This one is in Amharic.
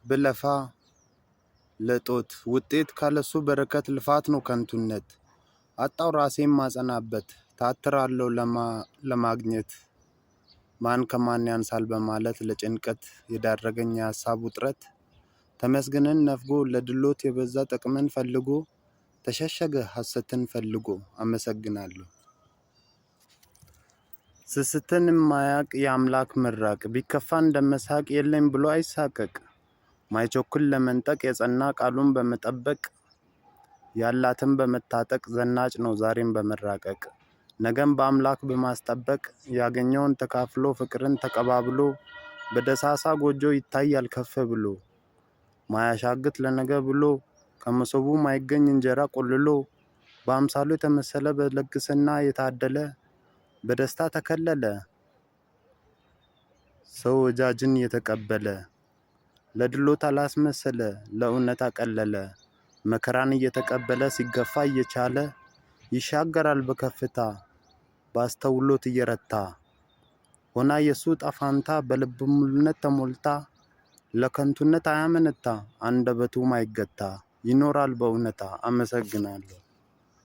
ብለፋ ለጦት ውጤት ካለሱ በረከት ልፋት ነው ከንቱነት። አጣው ራሴን ማጸናበት ታትራለሁ ለማግኘት ማን ከማን ያንሳል በማለት ለጭንቀት የዳረገኝ የሀሳብ ውጥረት። ተመስገንን ነፍጎ ለድሎት የበዛ ጥቅምን ፈልጎ ተሸሸገ ሀሰትን ፈልጎ። አመሰግናለሁ። ስስትን የማያቅ የአምላክ ምራቅ ቢከፋ እንደመሳቅ የለኝ ብሎ አይሳቀቅ። ማይቸኩል ለመንጠቅ የጸና ቃሉን በመጠበቅ ያላትን በመታጠቅ ዘናጭ ነው ዛሬን በመራቀቅ። ነገን በአምላክ በማስጠበቅ ያገኘውን ተካፍሎ ፍቅርን ተቀባብሎ በደሳሳ ጎጆ ይታያል ከፍ ብሎ። ማያሻግት ለነገ ብሎ ከመሶቡ ማይገኝ እንጀራ ቆልሎ በአምሳሉ የተመሰለ በልግስና የታደለ በደስታ ተከለለ። ሰው ወጃጅን የተቀበለ ለድሎት አላስመሰለ ለእውነት አቀለለ። መከራን እየተቀበለ ሲገፋ እየቻለ ይሻገራል በከፍታ ባስተውሎት እየረታ። ሆና የሱ ጣፋንታ በልበ ሙሉነት ተሞልታ ለከንቱነት አያመነታ አንደበቱም አይገታ ይኖራል በእውነታ። አመሰግናለሁ።